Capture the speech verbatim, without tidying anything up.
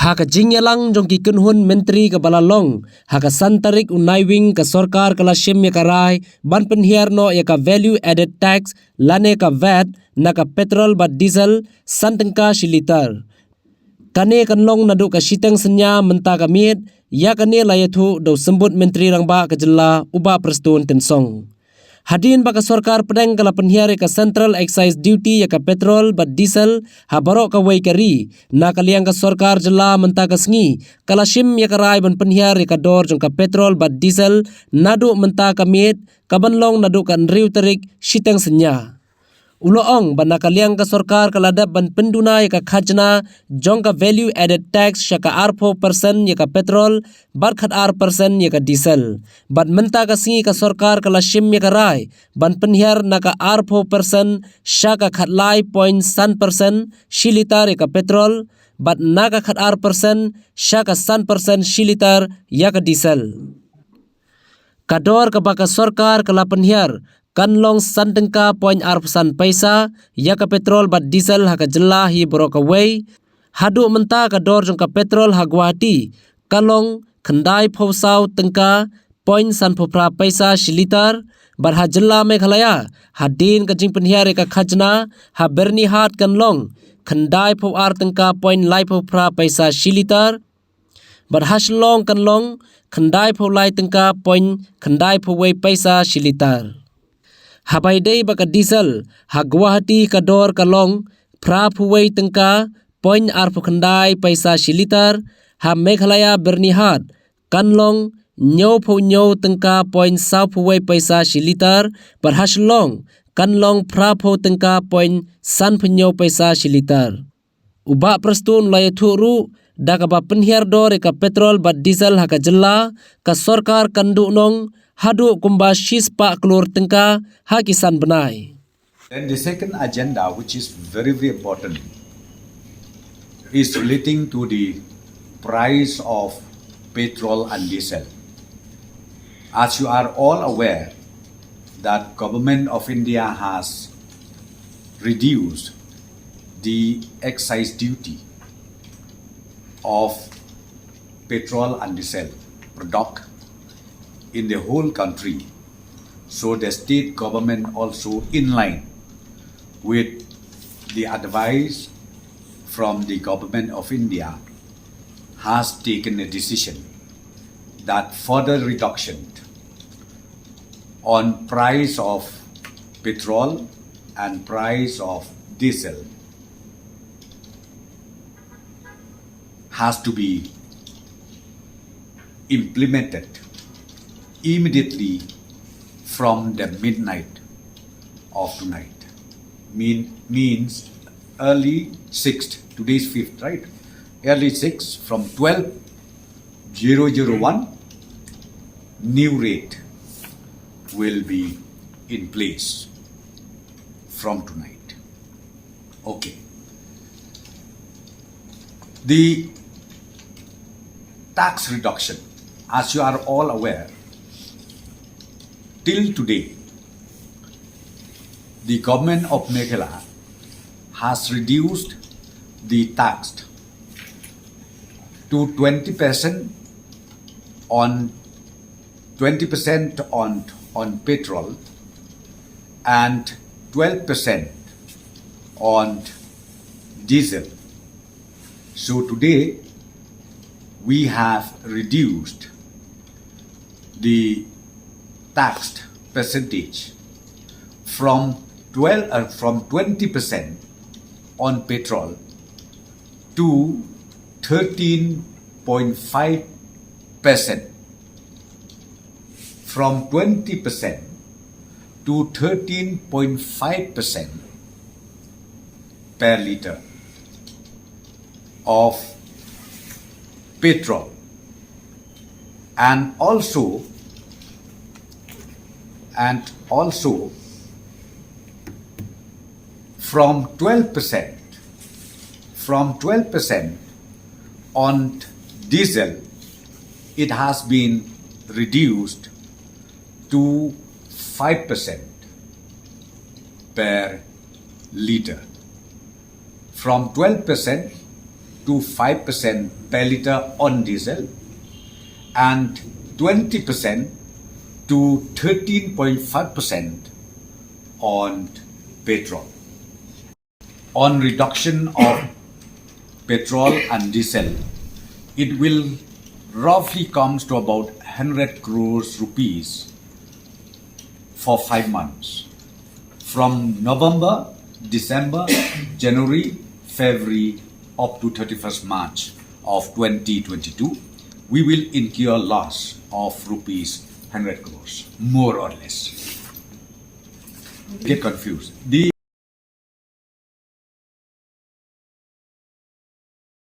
Ha ka jingïalang jong ki kynhun myntri kaba la long ha ka san tarik u Naiwieng, ka sorkar ka la shim ïa ka rai ban pynhiar noh ïa ka value added tax lane ka vat na ka petrol bad diesel san tyngka shi litar. Kane kan long naduh ka shiteng synñia mynta ka miet. Ïa kane la ïathuh da u symbud myntri rangbah ka jylla, u Bah Prestone Tynsong. Hadien ba ka sorkar pdeng ka la pynhiar ïa ka central excise duty ïa ka petrol bad diesel ha baroh kawei ka ri, na ka liang ka sorkar jylla mynta ka sngi ka la shim ïa ka rai ban pynhiar ïa ka dor jong ka petrol bad diesel naduh mynta ka miet, kaban long naduh ka hynriew tarik shiteng synñia. U la ong ba na ka liang ka sorkar ka la dep ban pynduna ïa ka khajna jong ka value added tax sha ka arphew percent ïa ka petrol bad khatar percent ïa ka diesel. Bad mynta ka sngi ka sorkar ka la shim ïa ka rai ban pynhiar na ka arphew percent sha ka khatlai point san percent shi litar ïa ka petrol, bad na ka khatar percent sha ka san percent shi litar ïa ka diesel. Ka dor kaba ka sorkar ka la pynhiar kan long san tyngka point arphew san paisa ïa ka petrol bad diesel ha ka jylla hi baroh kawei. Haduh mynta ka dor jong ka petrol ha Guwahati ka long khyndaiphew saw tyngka point sanphew phra paisa shi litar, bad ha jylla Meghalaya, hadien ka jingpynhiar ïa ka khajna, ha Byrnihat kan long khyndaiphew ar tyngka point laiphew phra paisa shi litar, bad ha Shillong kan long khyndaiphew lai tyngka point khyndaiphew wei paisa shi litar. Haba ïadei bad ka diesel, ha Guwahati ka dor ka long phraphew wei tyngka point arphew khyndai paisa shi litar, ha Meghalaya Byrnihat kan long hynñiewphew hynñiew tyngka point sawphew wei paisa shi litar, bad ha Shillong kan long phraphew tyngka point sanphew hynñiew paisa shi litar. U Bah Prestone u la ïathuh ruh da kaba pynhiar dor ïa ka petrol bad diesel ha ka jylla, ka sorkar kan duhnong haduh kumba shispah klur tyngka ha ki san bnai. Then the second agenda, which is very, very important, is relating to the price of petrol and diesel. As you are all aware that Government of India has reduced the excise duty of petrol and diesel product in the whole country. So the state government also, in line with the advice from the Government of India, has taken a decision that further reduction on price of petrol and price of diesel has to be implemented immediately from the midnight of tonight. Mean, means early sixth, today's fifth, right? Early six, from twelve zero zero one, new rate will be in place from tonight. Okay. The tax reduction, as you are all aware, till today, the government of Meghalaya has reduced the tax to twenty percent on twenty percent on, on petrol and twelve percent on diesel. So today we have reduced the taxed percentage from twelve, uh, from twenty percent on petrol to thirteen point five percent. From twenty percent to thirteen point five percent per litre of petrol, and also, and also from twelve percent, from twelve percent on diesel, it has been reduced to five percent per litre. From twelve percent to five percent per litre on diesel and twenty percent to thirteen point five percent on petrol. On reduction of petrol and diesel, it will roughly comes to about one hundred crores rupees for five months, from November, December, January, February, up to thirty-first March of twenty twenty-two, we will incur loss of rupees one hundred crores, more or less. Get confused. The